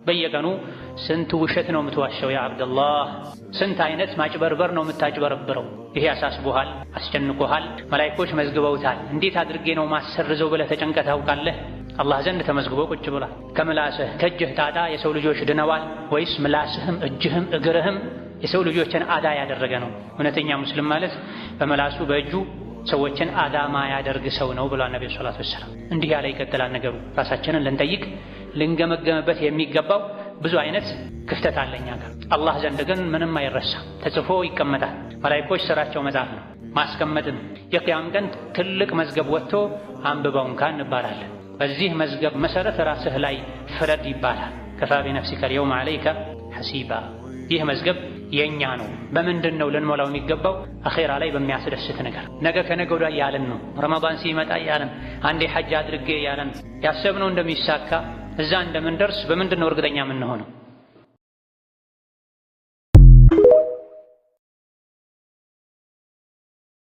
በየቀኑ ስንት ውሸት ነው የምትዋሸው? ያ አብደላህ፣ ስንት አይነት ማጭበርበር ነው የምታጭበረብረው? ይሄ አሳስቦሃል፣ አስጨንቆሃል። መላኢኮች መዝግበውታል። እንዴት አድርጌ ነው ማሰርዘው ብለህ ተጨንቀህ ታውቃለህ? አላህ ዘንድ ተመዝግቦ ቁጭ ብሏል። ከምላስህ ከእጅህ ጣጣ የሰው ልጆች ድነዋል ወይስ ምላስህም እጅህም እግርህም የሰው ልጆችን አዳ ያደረገ ነው? እውነተኛ ሙስሊም ማለት በምላሱ በእጁ ሰዎችን አዳ ማያደርግ ሰው ነው ብሏል ነብዩ ሰለላሁ ዐለይሂ ወሰለም። እንዲህ ያለ ይቀጥላል ነገሩ። ራሳችንን ልንጠይቅ ልንገመገምበት የሚገባው ብዙ አይነት ክፍተት አለኛ ጋር። አላህ ዘንድ ግን ምንም አይረሳም፣ ተጽፎ ይቀመጣል። መላኢኮች ስራቸው መጻፍ ነው ማስቀመጥም። የቅያም ቀን ትልቅ መዝገብ ወጥቶ አንብበው እንካ እንባላለን። በዚህ መዝገብ መሰረት ራስህ ላይ ፍረድ ይባላል። ከፋ ቢነፍሲከ አልየውመ ዐለይከ ሐሲባ። ይህ መዝገብ የኛ ነው። በምንድን ነው ልንሞላው የሚገባው? አኼራ ላይ በሚያስደስት ነገር። ነገ ከነገ ወዲያ እያልን ነው፣ ረመዳን ሲመጣ እያልን፣ አንዴ ሐጅ አድርጌ እያልን ያሰብነው እንደሚሳካ እዛ እንደምንደርስ በምንድን ነው እርግጠኛ የምንሆነው?